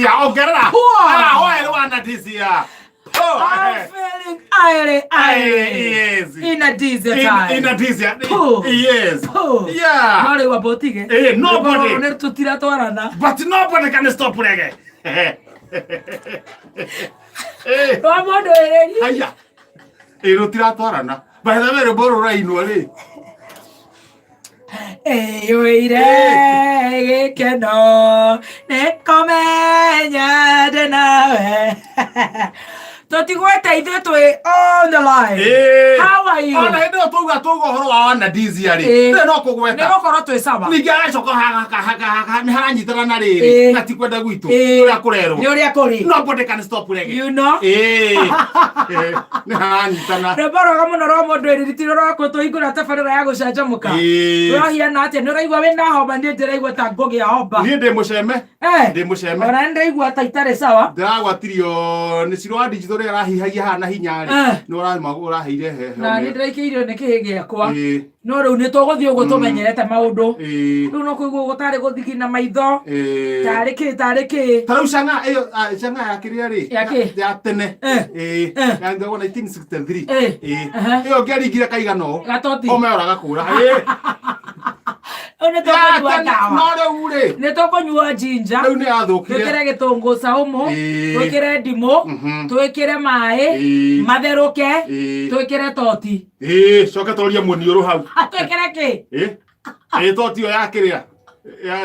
Wanadizia ongerera. Poor. Ah, oil wanadizia. Poor. I'm feeling airy, airy. Yes. In a dizzy In, time. in a dizia. Poor. Yes. Poor. Yeah. No rĩu amba ũtige. Eh, nobody. Rwĩmbo rũrũ nĩ tũtiratwarana. But nobody can stop reggae. Eh, Rwa mũndũ ĩrĩri. haya. Ĩ rũtiratwarana. By the way, rwĩmbo rũrũ rũrainwo rĩ. Ĩyũire gĩkeno nĩkũmenya ndĩ nawe. Tũtigwete ithuĩ twĩ on the line. Eh. How are you? Ona hĩndĩ ĩyo twauga twauga ũhoro wa wanadizia rĩ. Eh. Ndĩrĩ no Nĩ kũgweta. gũkorwo twĩ sawa. Ningĩ agacoka nĩ haranyitana na rĩrĩ Eh. na ti kwenda gwitũ Eh. ũrĩa kũrerwo. Nĩ ũrĩa kũrĩ. Nobody can stop reggae. You know? Eh. Eh, nĩ haranyitana. Rwĩmbo rwega mũno rwa mũndũ ĩrĩ rwakwo tũhingũra tabarĩra ya gũcanjamũka. Eh. Ũrahiana atĩa? Nĩ ũraigua wĩna homa? Niĩ ndĩraigua ta ngũgĩa homa. Niĩ ndĩ mũceme. Eh. Ndĩ mũceme. Ona nĩ ndĩraigua ta itarĩ sawa. Ndĩragwatirio nĩ ciro wa digital ũrĩa arahihagia haha na hinya rĩ. Eh. Nĩ ũraheire hehe. Na nĩ ndĩraikĩirio nĩ kĩhĩ gĩakwa. Eh. No rĩu nĩ tũgũthiĩ ũguo tũmenyerete maũndũ. Eh. Rĩu no kũigua ũguo tarĩ gũthigina maitho. Eh. Tarĩ kĩ tarĩ kĩ. Ta rĩu cang'a ĩyo ah, cang'a ya kĩrĩa rĩ Ya kĩ? ya tene Eh. Eh, Eh. ya ngagwo 1963 Eh. Eh. Aha. Ĩyo ngĩaringire kaigana ũũ Gatoti. ome ũragakũra Eh. Rĩu nĩ Ya tũkũnyua tene, ndawa. no rĩu rĩ Nĩ tũkũnyua ginger. rĩu nĩ yathũkire Twĩkĩre gĩtũngũ saumu, Ĩĩ. twĩkĩre ndimũ, twĩkĩre maĩ, Ĩĩ. matherũke, Ĩĩ. twĩkĩre toti. Ĩĩ, coke tũrorie mũniũrũ hau Twĩkĩre kĩ? Ĩĩ. Ĩĩ, toti ĩyo ya kĩrĩa ya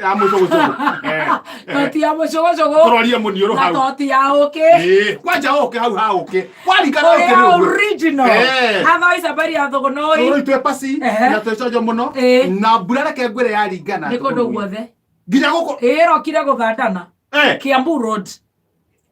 ya mũcũgũcũgũ Eh, eh. Toti ya mũcũgũcũgũ tũrorie mũniũrũ na hau toti ya ũkĩ. Ĩĩ, kwanja ũkĩ hau ha ũkĩ warikana ũkĩ Ũrĩa nĩ ũguo original. Eh. Otherwise habari ya thũgũnũi Tũrũi twĩ pasi Ehe. na twĩ conjo mũno Ĩĩ. na mbura reke ngwĩre yaringana nĩ kũndũ guothe. nginya gũkũ Ĩrokire gũthandana. Eh, Kiambu Road.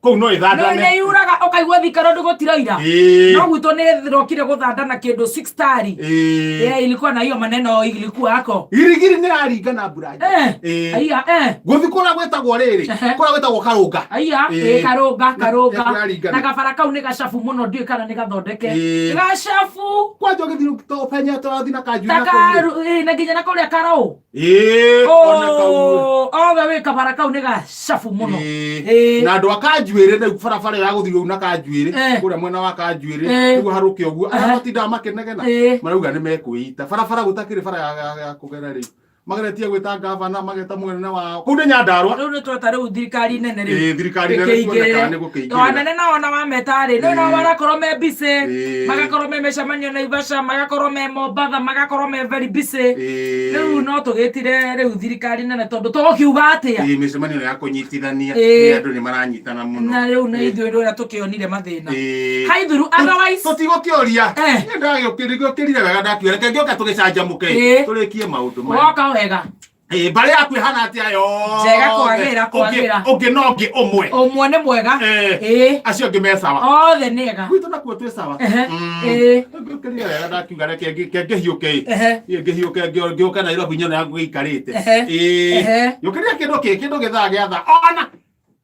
kũu no No ĩthandane nĩ yuraga ũkaigua thika rũndũ gũtiraira. Ĩĩ. No gwitũ nĩ rokire gũthandana kĩndũ 6 tari. Ĩĩ. Yeah, ilikuwa na hiyo maneno ilikuwa hako. Girigiri nĩ yaringana mbura Eh. Ĩĩ. Aiya, eh. gũthi kũrĩa gwĩtagwo rĩrĩ Ehe. kũrĩa gwĩtagwo karũnga Aiya, Ĩĩ. ĩ karũnga karũnga. Nĩ kũraringana. Na kabara kau nĩ gacabu mũno ndiũĩ kana nĩ gathondeke. Ĩĩ. Gacabu. kwanja ũgĩthiĩ ũpenya tũrathiĩ na kanjũ Ta na kũu karu, ĩ, na nginya na kũrĩa karau. Ĩĩ, ona kau Oh, othe wĩ kabara kau nĩ gacabu mũno. Ĩĩ. Ĩĩ. na andũ a kanjuĩrĩ rĩu barabara ĩyo ya gũthiĩ rĩu na kanjuĩrĩ Eh. kũrĩa mwena wa kanjuĩrĩ Eh. rĩu harũke ũguo arĩa Eh. matindaga makĩnegena Ĩĩ. marauga nĩ mekwĩita barabara gũtakĩrĩ bara ya- ya ya kũgera rĩu mageretie gwĩta ngavana mageta mũnene wao kũu nĩ nyandarũa Rĩu nĩ tweta rĩu thirikari nene rĩu. Ĩĩ, thirikari nene tuone kana nĩ gũkĩingĩrĩra. Anene nao na wameta rĩ, nĩ nao Ĩĩ. marakorwo me busy, Ĩĩ. magakorwo me mĩcemanio Naivasha, magakorwo me Mombatha, magakorwo me very busy. Ĩĩ. Rĩu no tũgĩtire rĩu thirikari nene tondũ tũgũkiuga atĩa? Ĩĩ, mĩcemanio ya kũnyitithania Ĩĩ. nĩ andũ nĩ maranyitana mũno Na rĩu nĩ Ĩĩ. ithuĩ ũrĩa tũkĩonire mathĩna. Ĩĩ. Haithuru otherwise tũtigũkĩũria Eh. Niĩ ndagĩũkĩrire wega ndakiuga reke ngĩũke tũgĩcanjamũke Ĩĩ. tũrĩkie maũndũ maya woka wega. Ĩĩ, mbarĩ yaku ĩhana atĩa yothe Njega kwagĩra, kwagĩra. Ũngĩ na ũngĩ ũmwe Ũmwe nĩ mwega. Eh. Ĩĩ. acio angĩ me sawa Othe nĩ ega. gwitũ nakuo twĩ sawa Ehe. Mm. Ĩĩ. Ngĩũkĩrire wega ndakiuga reke ngĩhiũke ĩ Ehe. Niĩ ngĩhiũke ngĩũke Nairobi nyone ya gũikarĩte Ehe. Ĩĩ. Ehe. Yũkĩrire kĩndũ kĩ kĩndũ gĩthaa gĩa thaa ona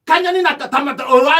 kanyoni na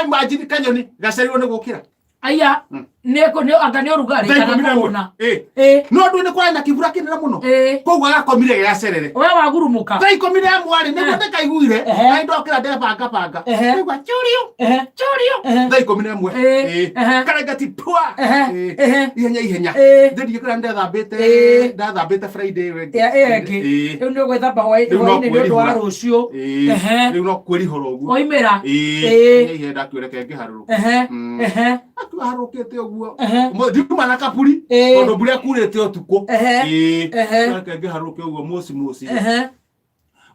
imagine kanyoni gacerirwo nĩ gũkĩra Aya. Nĩ nĩ anga nĩ ũrugarĩ Thaa kana ikũmi na ĩmwe. kũhũna. Ĩĩ. Ĩĩ. no ndũ nĩ kwarĩ na kĩbura kĩnene mũno Ĩĩ. koguo agakomire gĩgacerere We wagurumũka. thaa 11 rĩ nĩguo ndĩkaiguire Ehe. na ndokĩra ndebangabanga Ehe. Ndaigua churio Ehe. churio Ehe. thaa 11 Ĩĩ. Ĩĩ. Ehe. karengeti pwa Ehe. Ĩĩ. Ehe. ihenya ihenya Ĩĩ. ndĩthiĩ kũrĩa ndethambĩte Ĩĩ. ndathambĩte Friday ĩyo ĩngĩ. Ya ĩyo ĩngĩ. Ĩĩ. Rĩu nĩ ũgwĩthamba hwaĩ Rĩu no hwaĩ-inĩ nĩ ũndũ wa kwĩrihũra. rũciũ. Ĩĩ. Ehe. Rĩu no kwĩrihũra ũguo Waimĩra. Ĩĩ. Ĩĩ. Ihenya ihenya ndakiuga reke ngĩharũrũke Ehe. Mm. Ehe. Akiharũkĩte ũguo Ehe. Ndiuma na kaburi Ĩĩ. tondũ mbura ĩkurĩte ũtukũ. Ehe. Ĩĩ. Ehe. Reke ngĩharũrũke ũguo mũci mũci. Ehe.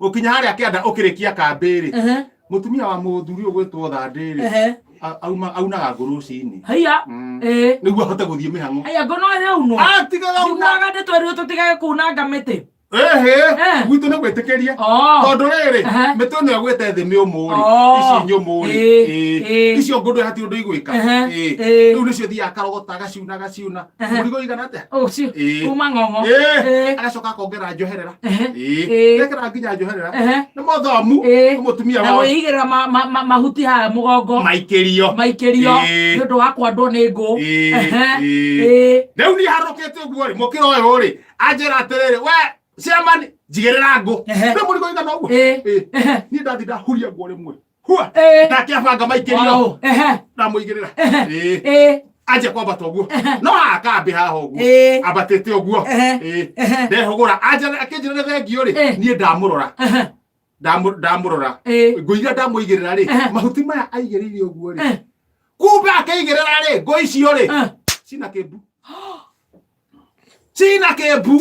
Ũkinya harĩa kĩanda ũkĩrĩkia kambĩ rĩ. Ehe. Mũtumia wa mũthuri ũyũ gwĩtwo Thandĩ rĩ. Ehe. Auma aunaga ngũ rũcinĩ. Haiya. Ĩĩ. Nĩguo ahote gũthiĩ mĩhang'o. Haiya ngũ no yaunwo. Atigaga una. Ndiguaga ndĩtwerirwo tũtigage kunanga mĩtĩ. Ehe. Eh. Gwitũ nĩ gwĩtĩkĩrie. Oh. Tondũ rĩrĩ Ehe. mĩtĩ ĩno ĩgwĩte thĩ mĩũmũ rĩ. Oh. Ici nyũmũ rĩ. Ĩĩ. Ĩĩ. Ĩĩ. Icio ngũ ndũĩ hatirĩ ũndũ igwĩka. Ehe. Ĩĩ. Ĩĩ. Rĩu nĩcio thiaga akarogota agaciuna agaciuna. Ehe. Mũrigo ũigana atĩa? Ũcio. Ĩĩ. Kuma ng'ong'o. Ĩĩ. Ĩĩ. Agacoka akongera njoherera. Ehe. Ĩĩ. Ĩĩ. Ekĩra nginya njoherera. Ehe. Nĩ mũthomu. Ĩĩ. Nĩ mũtumia Na wa kwĩigĩrĩra mahuti haha mũgongo. maikĩrio. Maikĩrio. Ĩĩ. Nĩ ũndũ wa kwandwo nĩ ngũ. Ĩĩ. Ehe. Ĩĩ. Ĩĩ. Rĩu niĩ harũkĩte ũguo rĩ mũkĩra ũyũ rĩ anjĩra atĩrĩrĩ we chairman Njigĩrĩra ngũ. Ehe. Nĩ mũrigo igana ũguo. Ĩĩ. Ĩĩ. Ehe. Niĩ ndathi ndahuria ngũ rĩmwe. Hua. Ĩĩ. Nake abanga maikĩrio. Wow. Ehe. Ndamũigĩrĩra. Ehe. Ĩĩ. Ĩĩ. Anjia kwambata ũguo. No haha kambĩ haha ũguo. Ĩĩ. Ambatĩte ũguo. Ehe. Ĩĩ. Ehe. Ndehũgũra. Anjĩra akĩnjĩra nĩ thengio rĩ. Ĩĩ. Niĩ ndamũrora. Ehe. Ndamũrora. Ĩĩ. Ngũ iria ndamũigĩrĩra rĩ. Ehe. Mahuti maya aigĩrĩire ũguo rĩ. Eh. Kumbe akĩigĩrĩra rĩ ngũ icio rĩ. Eh. Cina kĩmbu. Cina kĩmbu.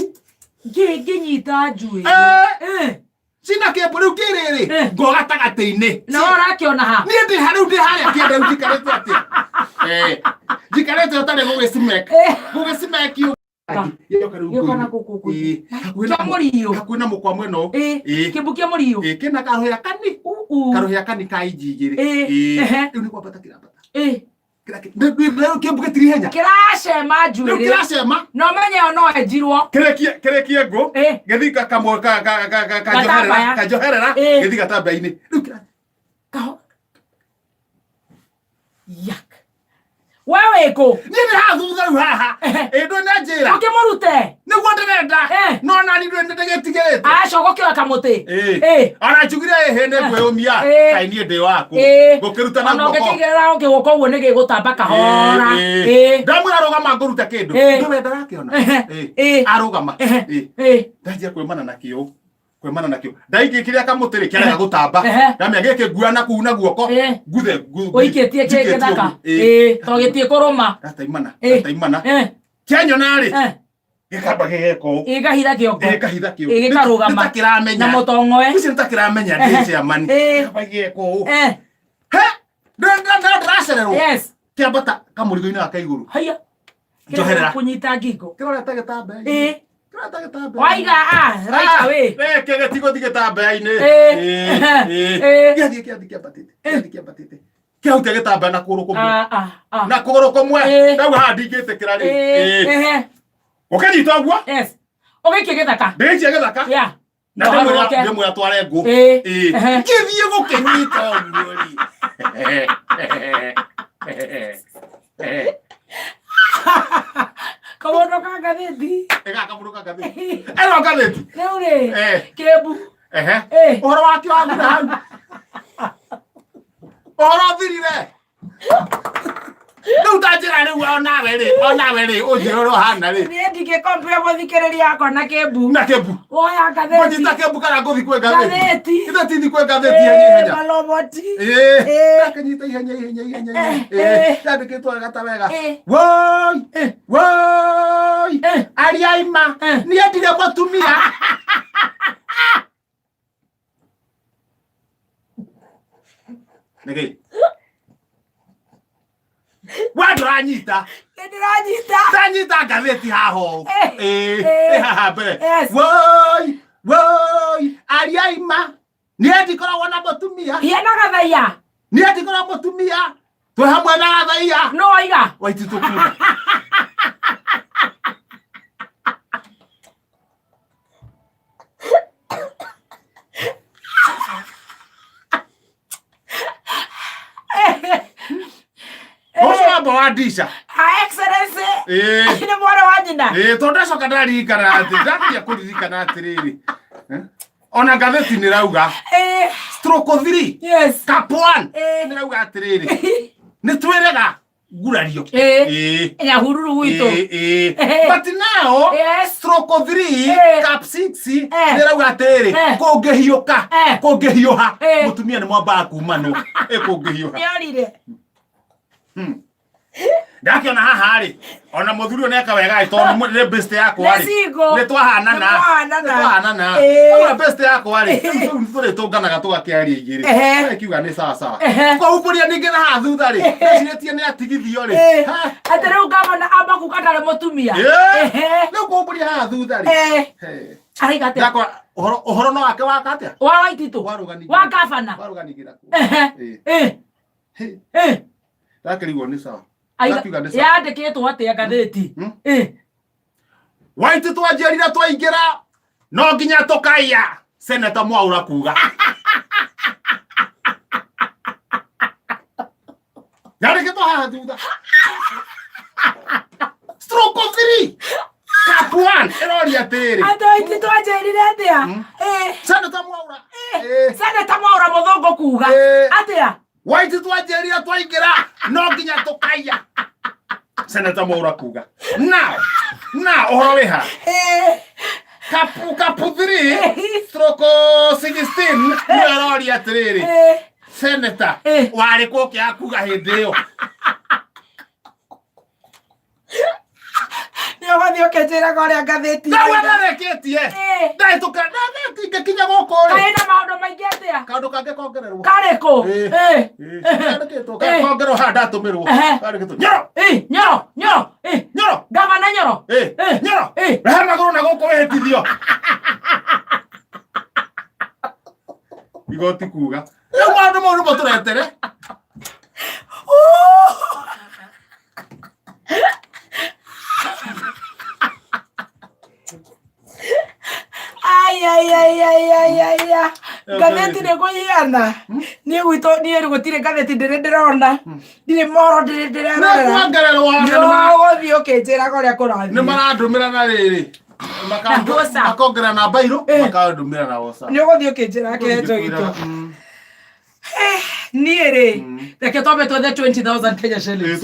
Ngĩnyita njuĩrĩ. Eh. Eh. Cina kĩmbu rĩu kĩrĩrĩ. Eh. Ngo gatagatĩ-inĩ. Na we ũrakĩona ha? Niĩ ndĩ harĩa ndĩ harĩa kĩanda rĩu njikarĩte atĩa? Eh. Njikarĩte ũtarĩ gũgĩcimek. Eh. Gũgĩcimekio. Gĩoka rĩu Gĩoka na ngũ-inĩ. gũkũ ngũ-inĩ. Ĩĩ. Hakuhĩ na Kĩa mũriũ. hakuhĩ na mũkwa mwena ũyũ. Ĩĩ. Ĩĩ. Kĩmbu kĩa mũriũ. Ĩĩ, kĩna karũhĩa kani. Uu. Karũhĩa kani ka inji igĩrĩ. Ĩĩ. Ĩĩ. Ehe. Rĩu nĩ kwambata kĩrambata. Ĩĩ. Rĩu kĩmbu gĩtirĩ ihenya. Kĩracema Rĩu njuĩrĩ. kĩracema. Na ũmenye yo no enjirwo. Kĩrĩkie kĩrĩkie ngũ. Ĩĩ. Gĩthi kamwe ka ka ka ka kanjoherera Gatambaya. kanjoherera Ĩĩ. gĩthi gatambaya-inĩ. Rĩu kĩra Kaho. Yak. We wĩ kũ? Niĩ ndĩ haha thutha rĩu haha. Ehe. Ĩ ndũĩ na njĩra. Ũkĩmũrute. Nĩguo ndĩrenda. Eh. No nani ndũĩ nĩndĩgĩtigĩrĩte. Aracoka ũkĩoya kamũtĩ. Ĩĩ. Ĩĩ. Ona njugire ĩhĩ nĩ ngwĩyũmia. Ĩĩ. Kaĩ niĩ ndĩ waku. Ĩĩ. Ngũkĩruta na Ona guoko. ũngĩkĩigĩrĩra ũngĩgũka ũguo nĩ gĩgũtamba kahora. Ĩĩ, Ĩĩ. Ndamwĩra rũgama ngũrute kĩndũ. Ĩĩ. Nĩwe ndarakĩona. Ehe. Ĩĩ. Ĩĩ. Arũgama. Ehe. Ĩĩ. Ĩĩ. Ndanjia kwĩmana na kĩo. Kwĩmana na kĩo. Ndaingĩ kĩrĩa kamũtĩ rĩ kĩarega gũtamba. Ehe. Ndamĩa gĩkĩ ngua na kuu na guoko. Ĩĩ. Nguthe Ũikĩtie kĩ njikĩtie gĩthaka. ũguo. Ĩĩ. Ĩĩ. To gĩtiĩ kũrũma. Ndataimana. Ĩĩ. Ndataimana. Eh. Kĩanyona rĩ. Eh. Gĩkamba gĩgeka ũũ. Ĩgahitha kĩongo. Gĩkahitha kĩo. Ĩĩ, gĩkarũgama. Nĩ ta kĩramenya. Na mũtong'oe. Icio nĩ ta kĩramenya ndĩ Ehe. chairman. Ĩĩ. Gĩkamba gĩgeka ũũ. Eh. He! Ndĩracererwo. Yes. Kĩambata kamũrigo-inĩ gaka igũrũ. Haya. Njoherera. Kũnyita ngingo. Kĩrorete gĩtambaya-inĩ. Ĩĩ. Kĩrorete gĩtambaya-inĩ. Waiga ah right away. Gĩkĩ gĩtigũthiĩ gĩtambaya-inĩ. Ĩĩ. Ĩĩ, ĩĩ. Ĩĩ. Gĩathiĩ kĩathiĩ kĩambatĩte. Gĩathiĩ kĩambatĩte. Kĩahutia gĩtambaya na kũgũrũ kũmwe. Ah ah ah. Na kũgũrũ kũmwe. Ĩĩ. Ndauga haha ndingĩtĩkĩra rĩu. Ĩĩ. Ĩĩ. Ehe. Ũkĩnyita ũguo? Yes. Ũgĩikie gĩthaka. Ndĩikie gĩthaka. Yeah. Na ndĩmwĩra Ndũharũrũke. ndĩmwĩra tware ngũ. Ĩĩ. Ĩĩ. Ehe. Ngĩthiĩ gũkĩnyita ũguo rĩ. Kaũndũ ka ngathĩti. Ĩgaka mũndũ ka ngathĩti. Ĩno ngathĩti. Rĩu rĩ. Eh. Kĩmbu. Ehe. Ĩĩ. Ũhoro wake wathira hau. Ũhoro ũthirire. Rĩu ta njĩra rĩu onawe rĩ, onawe rĩ, ũnjĩre ũrĩa ũhana rĩ. Niĩ ndingĩkompia mũthikĩrĩria yakwa na kĩmbu. Na kĩmbu. Woya ngathĩti. Ngũnyita kĩmbu kana ngũthi kwĩ ngathĩti. Ngathĩti. Ithe tithi kwĩ ngathĩti ihenya Ĩĩ, ihenya. maloboti. Ĩĩ. Ĩĩ. Ndakĩnyita ihenya ihenya ihenya ihenya. Eh, Ĩĩ. Yandĩkĩtwo wega ta wega. Ĩĩ. Woi. Eh. Woi. Eh. Aria ima. Eh. Niĩ ndirĩ mũtumia. Nĩkĩ? We ndũranyita. Nĩ ndĩranyita. Ndanyita ngathĩti haha ũũ. Eh, Ĩĩ, eh. ĩ haha mbere. Yes. Woi, woi, aria ima. Niĩ ndikoragwo na mũtumia. Hiana gathaiya. Niĩ ndikoragwo mũtumia. Twĩ hamwe na gathaiya. No waiga. Waititũ kuga. Ũcio wamba wa ndica. Her Excellency. Ĩĩ. Nĩ mwana wa nyina. Ĩĩ, tondũ ndacoka ndaririkana atĩ ndakinya kũririkana atĩrĩrĩ. Eh? Ona ngathĩti nĩ rauga Ĩĩ. stroke 3 Yes. cup 1 Ĩĩ. nĩ rauga atĩrĩrĩ nĩ twĩrega ngurario. Ĩĩ. Ĩĩ. Nyahururu gwitũ. Ĩĩ, ĩĩ. Eh. But now Yes. stroke 3 Eh. cup 6 Eh. nĩ rauga atĩrĩrĩ Eh. kũngĩhiũka Eh. kũngĩhiũha Eh. mũtumia nĩ mwambaga kumanwo ĩ kũngĩhiũha. Nĩorire. Ndakiona haha rĩ ona mũthuri ũyũ nĩeka wega ĩ tondũ nĩ best yakwa Nĩ rĩ single. nĩ twahanana Nĩ mwahanana. nĩ twahanana Ĩĩ. Ona best yakwa rĩ rĩu nĩ tũrĩtũnganaga tũgakĩaria igĩrĩ Ehe. kiuga nĩ sawa sawa Ehe. kũhumbũria ningĩ na haha thutha rĩ ndecirĩtie nĩ atigithio rĩ Ĩĩ. Ha. Atĩ rĩu ngavana amba kuga ndarĩ mũtumia. Ĩĩ. Ehe. Rĩu kũhumbũria haha thutha rĩ Ĩĩ. He. Araiga atĩa? Ndakora ũhoro ũhoro no wake waka atĩa Wa Waititũ. Warũganigĩra. Wa ngavana. Warũganigĩra kũ? Ehe. Ĩĩ. Ĩĩ. Hĩ. Ĩĩ. Ndakĩrigwo nĩ sawa Aiga- Ndakiuga nĩ sawa. Yandĩkĩtwo atĩa ngathĩti? Hmm? Ĩĩ. Waititũ anjĩrire twaingĩra no nginya tũkaiya seneta Mwaura kuga yandĩkĩtwo haha thutha stroke 3 cup 1 ĩroria atĩrĩrĩ. Andũ aitũ twanjĩrire atĩa? Senator Mwaura. Senator Mwaura mũthũngũ kuga atĩa? Waiti twanjĩrire twaingĩra no nginya tũkaiya. Senator Mwaura kuga. Now, now ũhoro wĩ ha? Kapu kapu 3 stroke 16 nĩyo ĩroria atĩrĩrĩ. Senator warĩ kũ ũkĩaga kuga hĩndĩ ĩyo? Nĩ ũgũthiĩ ũkĩnjĩraga ũrĩa ngathĩti Ndawa ndarekĩtie. Ndahĩtũka ndangĩkinya gũkũ rĩ. Kaĩ na maũndũ maingĩ atĩa? Kaũndũ kangĩ kongererwo. Karĩkũ? Kandĩkĩtwo kongererwo haha ndatũmĩrwo. Kandĩkĩtwo Nyoro. Nyoro, Nyoro. Nyoro. Gavana Nyoro. Nyoro. Rehe magũrũ na gũkũ wĩhĩtithio. Igoti kuga. Rĩu maũndũ mau nĩmo tũretere. Ai ai ai ai ai ai ai. Ngathĩti nĩ kũigana. Niĩ gwitũ niĩ gũtirĩ ngathĩti ndĩrĩ ndĩrona. Ndirĩ moro ndĩrĩ Nĩ ndĩrerorera. kuongererwo Nĩũgũthiĩ ũkĩnjĩraga ũrĩa kũrathiĩ. nĩ marandũmĩra na rĩrĩ. Na WhatsApp. Makongerera na bairũ, makandũmĩra na WhatsApp. Nĩ ũgũthiĩ ũkĩnjĩraga kĩhĩto gitũ. Niĩ rĩ, reke twambe twethe 20,000 Kenya shillings.